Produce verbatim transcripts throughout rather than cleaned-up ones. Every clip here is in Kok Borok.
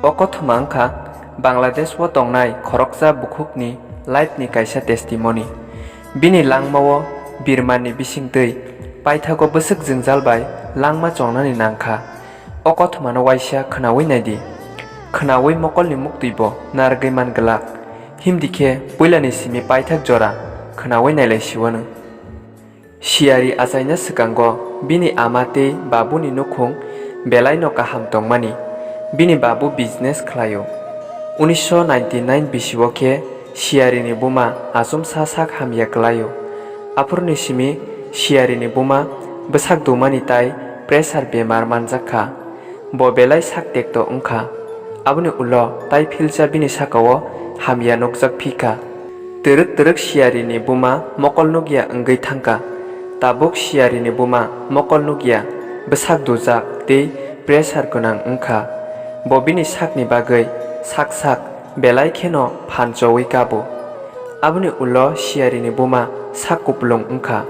O kothoma wngkha Bangladesh o tongnai khoroksa bukhukni life ni kaisa testimony. Bini langmao birman ni bisingtwi paithago bwswk jwngjal bai langma chongnani nangkha. O kothomano waisa khwnawi naidi. Khwnawi mokolni muktwibo narwgwi man glak. Himdi khe puilani simi paithak jora khwnawi nailai siwano. Siyari achaina swkango bini ama tei babuni nukhung belaino kaham tongmani. Bini babu business khlaio. Unisho ninety nine bisio khe Siyarini buma achomsa sak hamya kwlaio. Aphuruni simi Siyarini buma bwsak dumani tai pressure bemar manjak kha. Bo belai sak tekto wngkha. Aboni ulo tai philsa bini sakao hamya nukjak phi kha. Twrwk twrwk Siyarini buma mokol nukya wngwi thangkha. Tabuk Siyarini buma mokol nukya, bwsak dujak tei pressure gwnang wngkha. Bo bini sakni bagwi sak sak belai kheno phan chowi kabo. Aboni ulo Siyarini buma sak kupulung wngkha.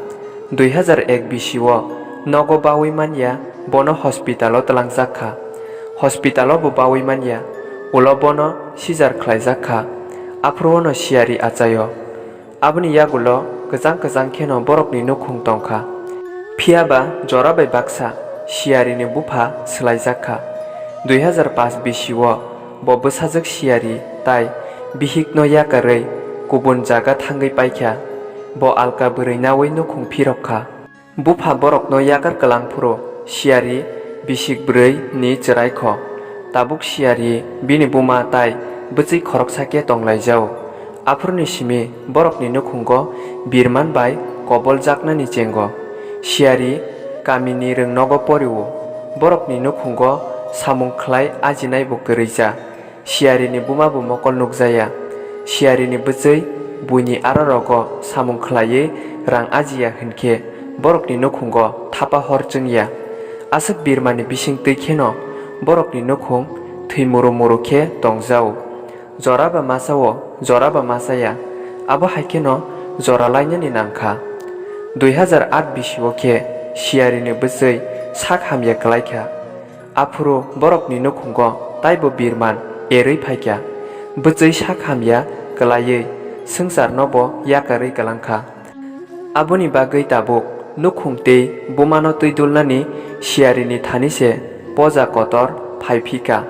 Dui hazar ek bisio nogo bawi manya, bono hospitalo twlangjak kha. Hospitalo bo bawi manya, ulo bono seizure khlaijak kha. Aphuru no Siyari achaio. Aboni yagulo kwchang kwchang kheno borokni nukhung tongkha. Phiyaba jora bai baksa Siyarini bupha swlaijak kha. Dui hazar paanch bisio bo bwsajwk Siyari tai bihikno yakarwi kubun jaga thangwi paikha. Bo alka bwrwi nawi nukhung phirok kha. Bupha borokno yakar kwlang phuru Siyari bisik bwrwi ni chwrai kho. Tabuk Siyari bini buma tai bwchwi khoroksa khe tonglaijao. Aphuruni simi borokni nukhungo birman bai kobol jaknani chengo. Siyari kamini rwngnogo porio. Borokni nukhungo samung khlai ajinai bo kwrwija. Siyarini buma bo mokol nukjaya. Siyarini bwchwi buini aro rogo samung khlaiwi rang ajiya hinkhe borokni nukhungo thapa hor chwngya. Aswk birmani bisingtwi kheno borokni nukhung thwi muru muru khe tongjao. Jora ba masao, jora ba masaya, abo hai kheno jora lainani nangkha. Dui hazar aat bisio khe Siyarini bwchwi sak hamya kwlaikha. Aphuru borokni nukhungo taibo birman erwi phaikha, bwchwi sak hamya kwlaiwi swngcharno bo yakarwi kwlangkha. Aboni bagwi tabuk nukhung tei bumano twi dulnani Siyarini thani se poja kotor phai phi kha,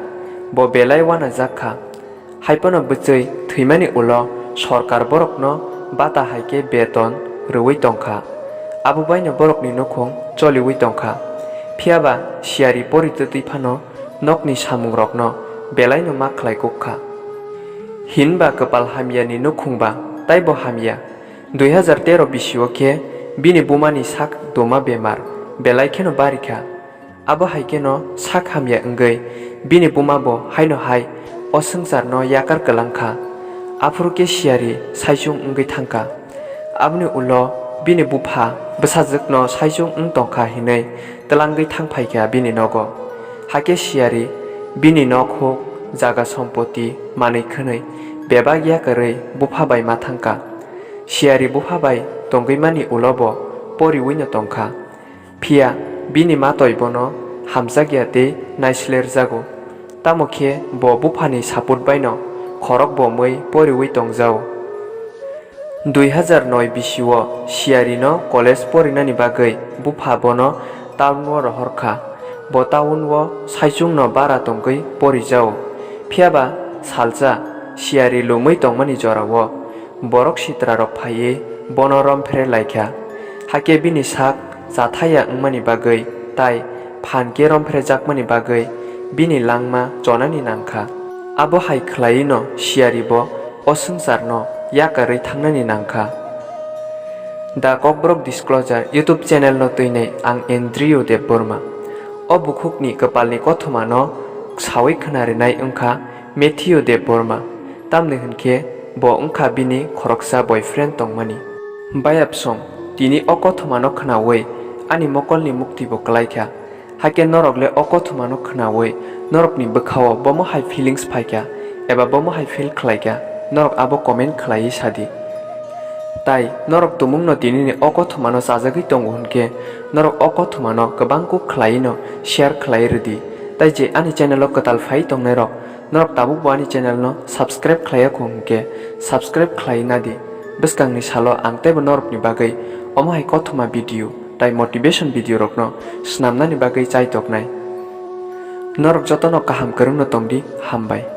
bo belai uanajak kha. Haiphano bwchwi thwimani ulo sorkar borokno bata hai khe beton rwui tongkha. Abo baino borokni nukhung choliui tongkha. Phiyaba Siyari poritwtwi phano nokni samungrokno belaino ma khlai kuk kha. Hinba kwpal hamyani nukhungba taibo hamya. Dui hazar tero bisio khe bini bumani sak duma bemar belai kheno bari kha. Abo hai kheno sak hamya wngwi bini buma bo haino hai o swngcharno yakar kwlang kha. Aphuru khe Siyari saichung wngwi thang kha. Aboni ulo bini bupha bwsajwkno saichung wng tong kha hinwi twlangwi thang phai kha bini nogo. Hakhe Siyari bini nok huk, jaga sompoti manwi khwnwi bebak yakarwi bupha bai ma thang kha. Siyari bupha bai tongwi mani ulo bo poriui no tong kha. Phiya bini matoi bono hamjakya tei naislerjago, tamo khe bo buphani support baino khorok bomwi poriui tongjao. Dui hazar noi bisio Siyarino college porinani bagwi bupha bono town-o rohor kha. Bo town-o saichungno bara tongwi porijao. Phiyaba salsa Siyari lumwi tongmani jorao borok sitrarok phaiwi bono romphre lai kha. Hakhe bini sak chathaya wngmani bagwi tai phan khe romphrejakmani bagwi bini langma chonani nang kha. Abo hai khlaiwi'-no Siyari bo o swngcharno yakarwi thangnani nang kha. The Kokborok Disclosure YouTube channel-no twinwi ang Andrew Debbarma. O bukhukni kwpalni kothomano sawi khwnarinai wng kha Matthew Debbarma, tamni hwn khe bo wng kha bini khoroksa boyfriend tongmani. Bayapsong, tini o kothomano khwnaui ani mokolni mukti bo klai kha. Hakhe norok le o kothomano khwnaui norokni bwkhao bomo hai feelings phai kha eba bomo hai feel khlai kha, norok abo comment khlaiwi sa di. Tai norok tumungno tinini o kothomano chajagwi tongo hwn khe norok o kothomano kwbang kuk khlaiwi'-no share khlai rw di. Tai je ani channel o kwtal phai tongnai rok, norok tabuk bo ani channel no subscribe khlaiya khong hwnkhe subscribe khlai nadi. Bwskang ni salo ang teibo norok ni bagwi omo hai kothoma video tai motivation video rok no swnam nani bagwi chai tok nai. Norok joto no kaham kwrwng no tong di, hambai.